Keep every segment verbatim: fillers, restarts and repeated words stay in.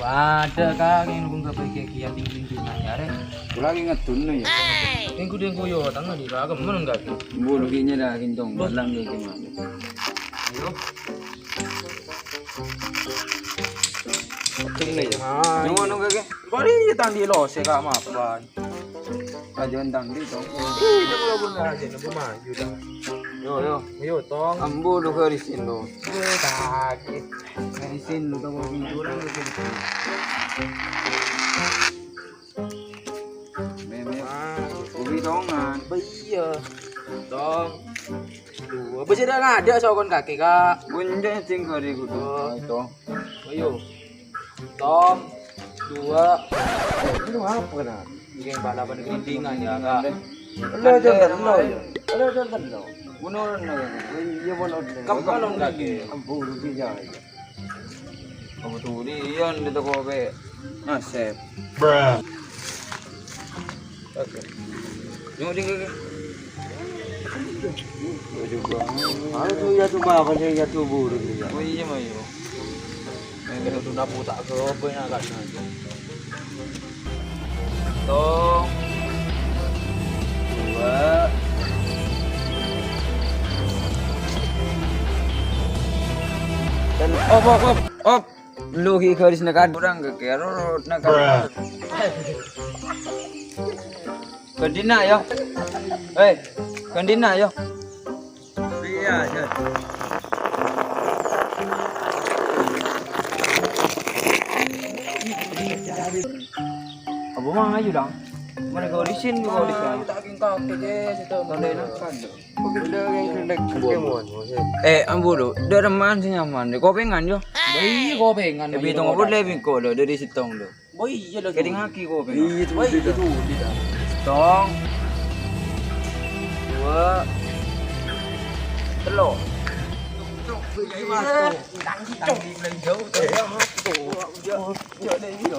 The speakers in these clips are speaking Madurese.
Padâ, Kak, yang nunggu nggak baik kayak kian tinggi-tinggi nanya, Rek. Kaulâ lagi ngedun, ya. Minggu dia guyo, tengah di Kak, kemana nggak? Bulu kayaknya dah, gintong, balang kayak gimana. Ayo. Ngedun, ya. Ah, nunggu, iya. Nunggu, kayak. Bari tang di lo, saya Kak, maafan. Aja undang di, Tong. Ih, itu kalau pun aja, nunggu maju, Tong. Yo, yo. Ayo, Tong. Ambu lu garisin lu. Weh, sakit. Garisin lu, Tong, pintu lu, garisin. Meme. Ah, ubi tongan. Ba iya. Tong. Duh, apa sih ada ngada sokon kaki, Kak? Bunyi sing kari kudu. Oh. Ayo, Tong. Ayo. Tom, dua. Ini apa kena? Ini balapan kelintingan ya, Kak. Lo jangan lo ya. Lo jangan lo. Menurun lo. Iya, menurun. Kamu kalau nggak ke? Ampun, rugi ya. Kamu tuh di, iya, di toko be. Nasib. Bruh. Oke. Nyok, ding, ding. Aduh, Bang. Anu tuh, ya, tuh, Bang, apa sih, ya, tuh, burung, ya. Oh, iya, Mas, iya. Yang kita tunda putar ke apa yang agak sengaja. Tong. Dua. Dan op, op, op, op. Lu ki garis nekan orang ke kero nekan. Kandina yo. Hei, kandina yo. Iya, iya. Apa mau aja, Dang? Mana kau di sini, kau di sana? Tak kingkau ke situ. Mana enak kan? Eh, ambu lo, dâ' remman sè nyaman, dâ' kopengan, yo. Iya, kopengan. Tapi tong apa lè bingko lo, dâri sèttong lo. Oh iya, lo. Kèdingngaghi kopengan. Iya, itu, itu, itu. Sèttong. Dua. Tello'. Iya, Mas. Tanggi, tanggi, paling jauh. Iya, Mas. Iya, iya, iya.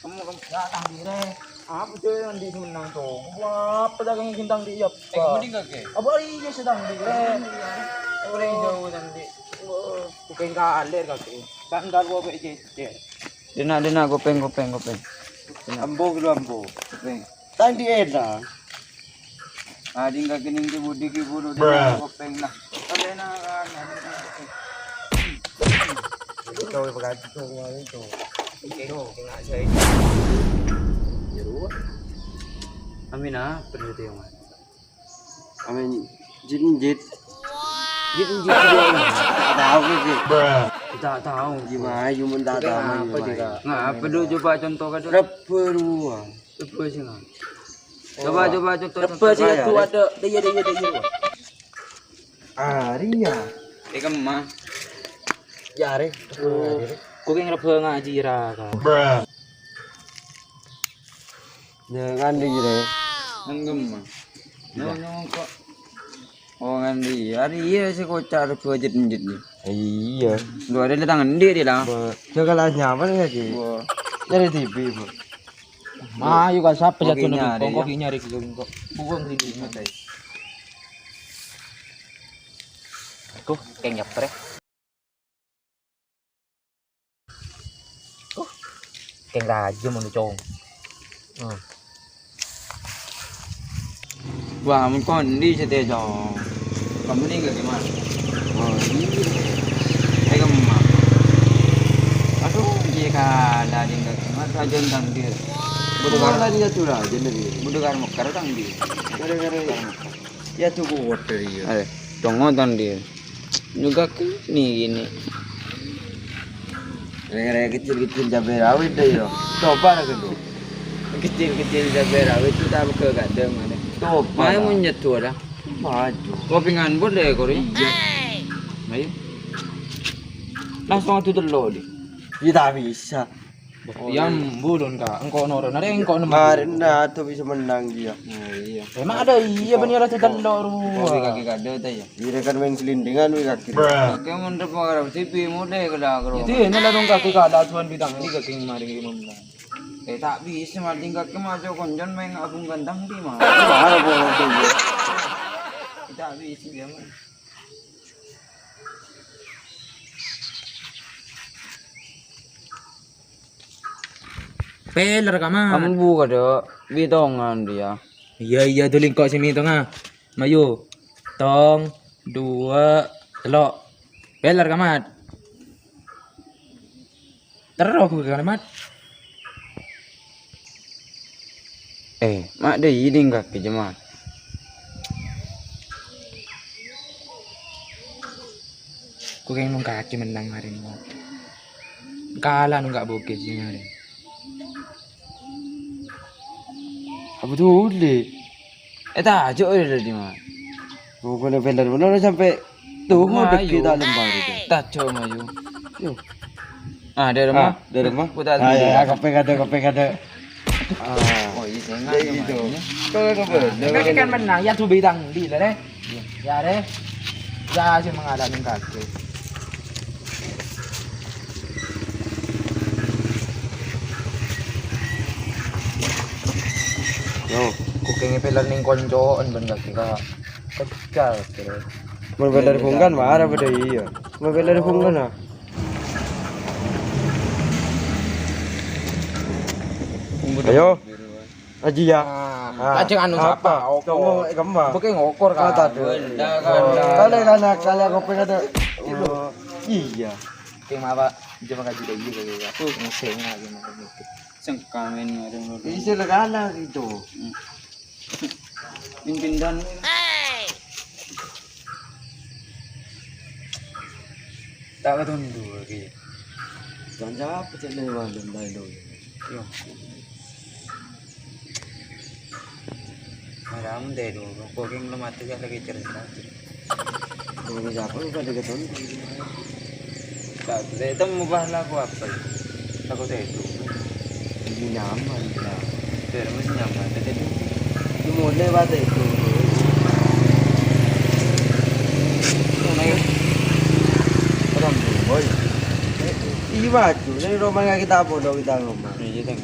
Kamu, kamu, ya, tanggi, Rè. Apa tuh yang di Semenang, Cong? Wah, apa dagang bintang di, ya, Pak? Eh, mending kakek. Apa iya sedang di, Rè? Orang jauh nanti. Wah, bukan kalir, kakek. Kan enggak gua kayak cecek. Dina, dina, kopeng, kopeng, kopeng. Dina. Ambo, gitu, ambo. Kopeng. Tadi enak. Ading kakek ning di budi ki buru, dina, kopeng, nah. Tadi enak, kan. Ito, pagkadto ko, ito. Ito, kena saya. Jeruk. Amin, ah, perlu itu yang mana? Amin, jit, jit. Jit, jit, jit. Tak tahu, sih. Tak tahu. Gimana, cuma tak tahu. Apa juga? Nah, apa dulu coba contoh kan? Rep beruang. Rep sih, nah. Coba, coba contoh, rep contoh. Sih, ya, tuh ada. Iya, iya, iya, iya. Aria. Eka mah. Ya, Rè. Oh. Ku ki ngrèbbhâ ngajhi ra, Kak. Ya, kan, Rè. Nang gem, mah. Iya. Nang, nang, kok. Oh, ngan Ria. Aria sè koca' rèbbhâ jit-jit ni. Iya. Lu ada datang endi dia, lah? Ba-, jaga lah nyaman ya, Ki? Wah. Nyari T V, Bu. Mayu ka sapa jatuh nyari, kok, ya? Kok nyari, kok, kok. Buang sini, santai. Aku keng nyepreh. Aku keng raja mau cong. Hmm. Wah, mengko endi sè tèjong? Kamu ni gak gimana? Oh, iya. Eh, kamu mah. Aduh, iya kan, ada yang gak gimana, raja tentang dia. Butuh kar-, tadi ya tuh raja nih. Butuh kar mekar tentang dia. Gara-gara ya. Ya tuh kuat dari ya. Ayo, cong ngotan dia. Juga ke ni gini. Rè-rè kecil-kecil cabai rawit deh, yo. Coba lah gitu. Kecil-kecil cabai rawit itu tak ke kadang mana. Coba. Mai lah. Mau nyetu ada. Maju. Kopingan boleh, kori. Iya. Ayo. Langsung adu telur, di. Iya, tak bisa. Yang bulun, Kak. Engko' noro', nare engko' nembu. Kemarin dah tuh bisa menang dia. Oh, iya. Emang ada iya, bener ada telur. Kopi kaki kada ta ya? Iya, kan main selindingan, wi, kaki. Kaki mendep mengarap T V, mulai ke dah, kero. Itu ini lah dong kaki kada tuan bidang ini kaki kemarin ini menang. Eh, tak bisa maling kaki masuk konjon main abung ganteng di mana? Mana boleh tuh, ya? Tak bisa dia, man. Peler, Ka Mat. Ambu kadhâ' bitongan dia. Iyâ, iyâ, dulingko sè mitonga. Mayu. Tong, duwâ', tello'. Peler, Ka Mat. Terro ghun, Ka Mat. Eh, ma' dâ' iyâ ding kakè, Jemat. Ghun kèng nong kakè mennang marèn. Kala nong ka' Bugis sè marèn. Apa tuh, Dik? Eh, tajo' ya tadi, Mat. Pokoknya bener-bener sampai tuh mau deket tak lempar itu. Tajo' mayu. Yo. Ah, dari rumah. Ah, dari rumah. Putar Ah, ya, ya, dulu. Kopek ada, kopek ada. Ah. Oh, iya, saya Ya, nggak itu. Cuma ini. Kalau ke bener. Kan kan menang, ya tuh bintang di lah, deh. Ya, deh. Ya, sih mengalami kaget. Yo, cooking-e peler ning konco'en ben lagi ka tegal, Bro. Mun peler bungkan marah pada iya. Mun peler bungkan ah. Ayo. Aji ya. Ah, Ah, lajeng anu apa? Sapa? Opo? Tunggu, eh, kemma. Bukan ngokor kan? Kata tuh. Benda kan. Kali kan, kali aku pengen ada. Iya. Kayak apa? Cuma kaji kayak gitu, kayak apa? Nguseng aja, makan gitu. Sengkamen ada. Isi legana gitu. Hmm. Pimpin dan tak ketemu lagi. Jangan capek, cek lewat dan lain dulu. Yo. Malam deh dulu, kok yang lemah tuh lagi cerita. Kalau siapa lu pada ketemu? Tak, itu mubah lagu apa ya? Lagu itu. Ini nyaman, ya. Itu masih nyaman, ada itu. Ini mulai pada itu. Itu naik. Orang boy. Iya, maju. Ini rumahnya kita apa, dong, kita rumah. Iya, kan.